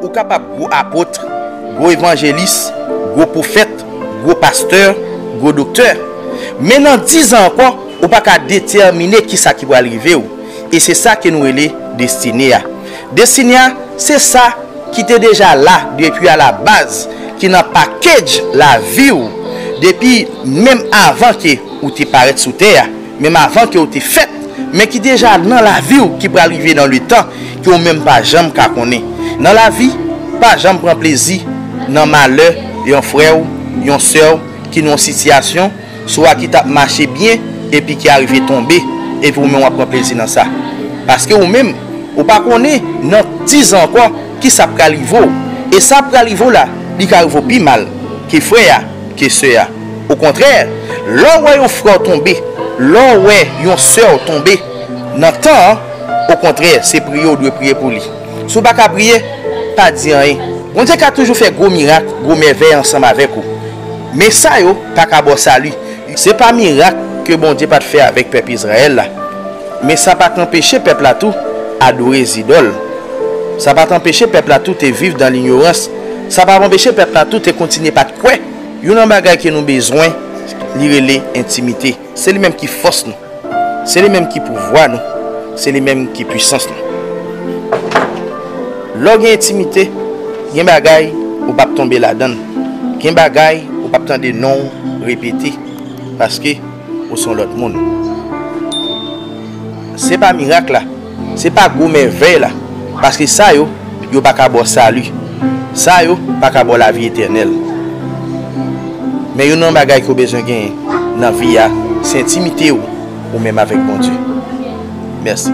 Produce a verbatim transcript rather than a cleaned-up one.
Ou kapab gwo apot, gwo evanjelis, gwo pwofèt, gwo pastè, gwo doktè. Men nan diz an ankò, ou pa ka detèmine kisa ki pral rive w. E se sa ke nou rele destine a. Destine a, se sa ki te deja la depi alabaz, ki nan package lavi w, depi menm avan ke ou te parèt sou tè a, menm avan ke ou te fèt, men ki deja nan lavi w, ki pral rive nan letan ke ou menm pa janm ka konnen. Nan lavi, pa janm pran plezi nan malè yon frè w, yon sè w ki nan yon sitiyasyon swa ki t ap mache byen epi ki arive tonbe, epi ou menm w ap pran plezi nan sa. Paske ou menm, ou pa konnen nan diz an ankò kisa ap pral rive w. E sa ap pral rive w la, li ka rive w pi mal ke frè a, ke sè a. Okontrè, lè w wè yon frè w tonbe, lè w wè yon sè w tonbe nan tan an, okontrè, se priye w dwe priye pou li. Si w pa ka priye, pa di anyen. Bondye ka toujou fè gwo mirak, gwo mèvèy ansanm avèk ou. Men sa yo pa ka ba w sali. Se pa mirak ke Bondye pa t fè avèk pèp Izrayèl la. Men sa pa t anpeche pèp la tou adore zidòl. Sa pa t anpeche pèp la tou te viv dan linyorans. Sa pa t anpeche pèp la tou te kontinye pa t kwè. Youn nan bagay ke nou bezwen, li rele entimite. Se li menm ki fòs nou. Se li menm ki pouvwa nou. Se li menm ki pwisans nou. Lè w gen entimite, gen bagay ou p ap tonbe ladan l. Gen bagay ou p ap tande non w repete, paske ou se yon lòt moun. Se pa mirak la, se pa gwo mèvèy la, paske sa yo, yo pa ka ba w sali. Sa yo pa ka ba w lavi etènèl. Men youn nan bagay ke w bezwen genyen nan vi a, se entimite w, ou menm avèk Bondye. Mèsi.